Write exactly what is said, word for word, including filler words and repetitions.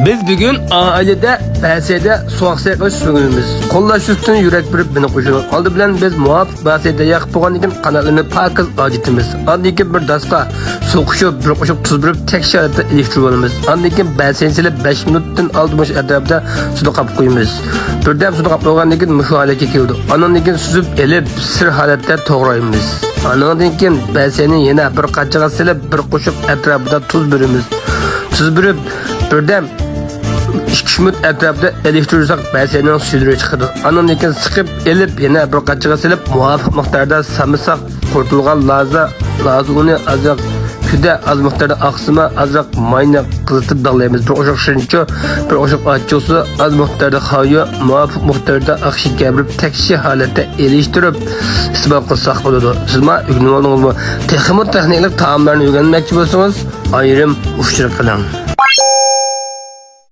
بىز بۈگۈن ئائىلىدە بەسەيدە سۇ ئاقساق قىلىش ئۆگىنىمىز. قوللاش ئۈستىدىن يۈرەك بېرىپ مېنى قوشۇڭ. ئالدى بىلەن بىز مۇۋاپىق بەسەيدە ياقىپ بولغاندىن كېيىن قاناتلىرىنى پاكىز ئاجرىتىمىز. ئاندىن كېيىن بىر داسقا سۇ قوشۇپ، بىر قوشۇق تۇز بېرىپ، تەكشى ھالەتتە ئېلىشتۇرۇپ ئالىمىز. ئاندىن كېيىن بەسەينى سېلىپ، بەش مىنۇتتىن ئالتە مىنۇت ئەتراپىدا سۇدا قاپ قويىمىز. بىردەم سۇدا قاپ قويغاندىن كېيىن مۇشۇ ھالەتكە كېلىدۇ. ئاندىن كېيىن سۈزۈپ ئېلىپ، سىر ھالەتتە توغرايمىز. ئاندىن كېيىن بەسەينى يەنە بىر قاچىغا سېلىپ، بىر قوشۇق ئەتراپىدا تۇز بېرىمىز. تۇز بېرىپ، بىردەم ئىككى ئۈچ مىنۇت ئەتراپىدا ئېلىشتۇرساق، بەسەينىڭ سۈيدۈرى چىقىدۇ. ئاندىن كېيىن سىقىپ ئېلىپ، يەنە بىر قاچىغا سېلىپ، مۇۋاپىق مىقداردا سامساق قۇرۇتۇلغان لازا، لازا ئۇنى ئازراق كۈدە، ئاز مىقداردا ئاقسىما، ئازراق ماينى قىزىتىپ داغلايمىز. بىر قوشۇق شىرىنچۇ، بىر قوشۇق ئاچچىقسۇ، ئاز مىقداردا خاۋيۇ، مۇۋاپىق مىقداردا ئاق شېكەر بېرىپ، تەكشى ھالەتتە ئېلىشتۇرۇپ ئىستېمال قىلساق بولىدۇ. سىز ما ئۆگىنىۋالدىڭىزمۇ؟ تېخىمۇ تېخنىكىلىق تائاملارنى ئۆگەنمەكچى بولسىڭىز، ئايرىم ئۇچۇر قىلىڭ.